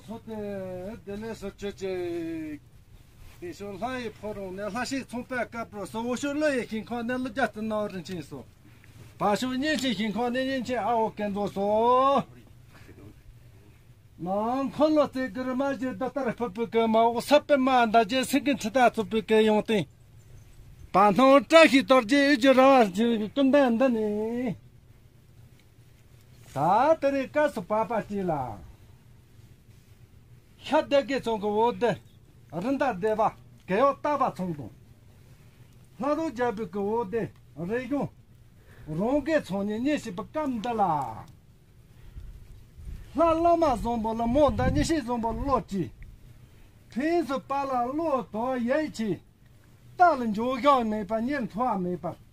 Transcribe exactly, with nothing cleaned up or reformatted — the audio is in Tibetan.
ཚོགས་དེ་བདེ་ལེགས་སུ་གྱུར་ཅིག་དེ་ཕྱོགས་ལྷ་ཡི་ཕོ་བྲང་ནས། ལྷ་ཞིག་ཚོང་པའི་སྐབས་རོ་སོ། འོ་ཕྱོགས་ཀླུ་ཡི་ཤིང་ཁང་ནས། ཀླུ་རྒྱལ་སྟེང་ན་རིན་ཆེན་སོ། བར་ཕྱོགས་གཉན་ཆེན་ཤིང་ཁང་ནས། གཉན་ཆེན་ཨ་བོ་ཀན་ཛོ་སོ། ནང་འཁོར་ལོ་རྩེ་དགུར་མ་བཞི་རྡུལ་ལྟར་ཕུབ་པའི་གི་མ་འོག་ས་པད་མ་འདབ་བརྒྱད་སེང་གེ་ཁྲི་ལྟར་བཙུགས་པའི་གི་ཡོངས་སྟེང་། པ་སྣང་བཀྲ་ཤིས་རྡོ་རྗེ་ཨེ་ཅི་ར་བ་ཀུན་ལྡན་འདི་ནི། ད་དེ་རིང་སྐབས་སུ་བབ་པ་ཅིག་ལ། ཤར་སྡེ་དགེ་ཚང་གི་འོ་སྡེ་རི་མདའ་སྡེ་པ་རྒས་ཡོལ་སྟག་པ་ཚང་དང་། ལྷ་རུ་རྒྱལ་པོའི་གི་འོ་སྡེ་རི་གཞུང་རོང་དགེ་ཚང་གཉིས་གཉེན་བཤེས་པའི་སྐབས་འདི་ལ། ལྷ་བླ་མ་བཟང་པོ་ལ་མོ་འདི། གཉེན་བཤེས་བཟང་པོ་ལ་བློ་གཅིག་ཕྲིན་གསུམ་པ་ལ་བློ་དོ་ཡིད་ཆེས། རྟ་ལ་འགྱོད་བཤགས་མེད་པར། གཉེར་འཐུ་བ་མེད་པར།